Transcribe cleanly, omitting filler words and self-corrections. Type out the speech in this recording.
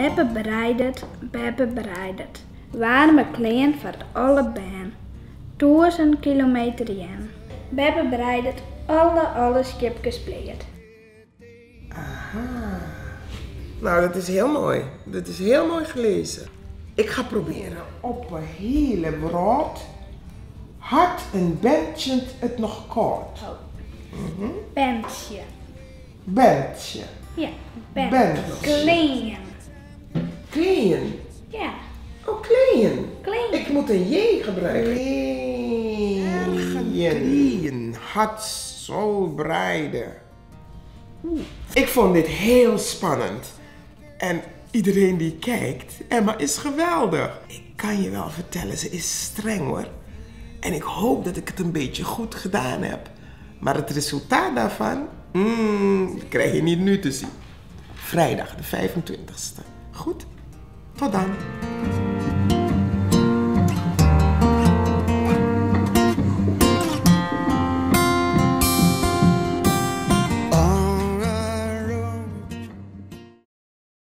Beppe breidet, beppe breidet, waarme klean foar alle bern. 1000 kilometer jern. Beppe breidet alle, alle skiepkes bleat. Aha. Nou, dat is heel mooi. Dat is heel mooi gelezen. Ik ga proberen. Op 'e hiele wrâld hat in berntsje it noch kâld. Oh. Berntsje. Berntsje. Ja, bern. Berntsje. Klean. Klean. Ja. Oh, klean. Klean. Ik moet een J gebruiken. Klean. Klean hat sol breide. Ik vond dit heel spannend. En iedereen die kijkt, Emma is geweldig. Ik kan je wel vertellen, ze is streng hoor. En ik hoop dat ik het een beetje goed gedaan heb. Maar het resultaat daarvan, dat krijg je niet nu te zien. Vrijdag de 25e. Goed? Tot dan.